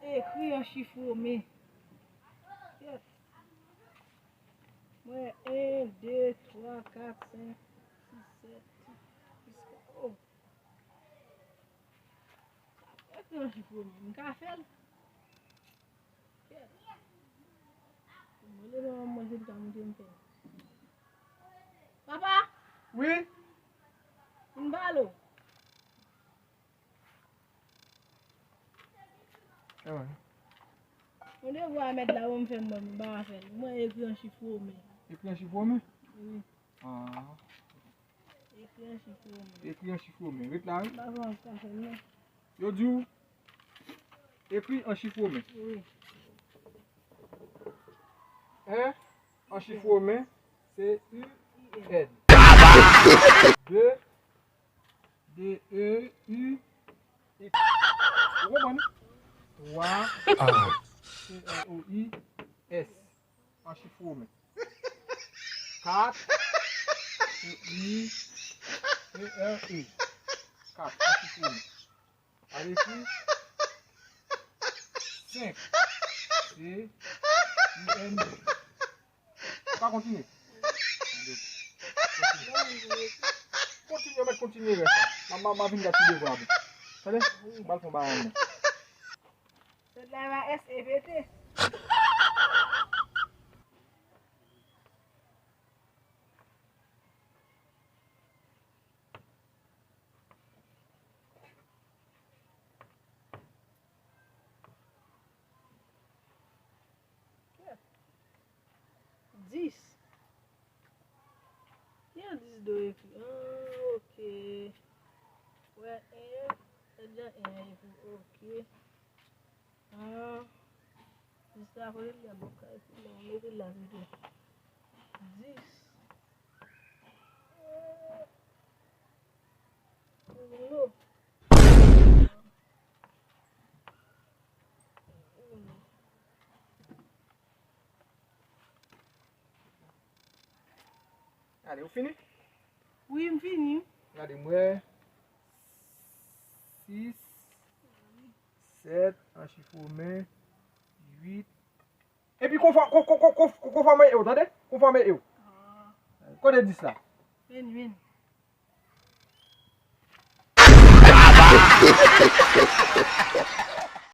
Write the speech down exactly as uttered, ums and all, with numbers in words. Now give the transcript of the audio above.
Ekri an chif women. Kèt. Mwen, en, de, twa, kat, senk, sis, sèt, jiska, oh. Ekri an chif women. M ka fè l? Kèt. Mwen leve manman mwen, se li ka montre m fè l. Papa! Wi? Vin pale w. Ewen. Mwen devwa mèt la, ou m fè m, mwen m pa fè l. Mwen ekri an chif women. Ekri an chif women? Wi. Ah. Ekri an chif women. Ekri an chif women. Ret la, wi. M pa konn sa fè l, non. Yo di w, ekri an chif women. Wi. En an chif women, se U N. De, D E U X. Ou konprann? Twa, C R O I S. An chif women. Kat, C I E R E. Kat, an chif women. Al ekri senk, C I N K. Pa kontinye. Kontinye, mèt kontinye rès la. M a, m a, m a vin gade si devwa a bon. Tande? M pral fè yon bagay ankò. Sèt la va S E P T. Dis. Ki an dis do ekri? Ah, ok. Wè, en, sèt jan en an ekri, ok. Ah, dis la, kote l ye? Bon, kay, non, mete l la pito. Dis. Uno. Uno. Gade, ou fini? Wi, m fini. Gade, m wè. Sis, sèt, an chif women, uit. Epi konfò-, kon-, kon-, kon-, kon-, konfòme yo, tande? Konfòme yo. Ah. Kote dis la? Vini, vini.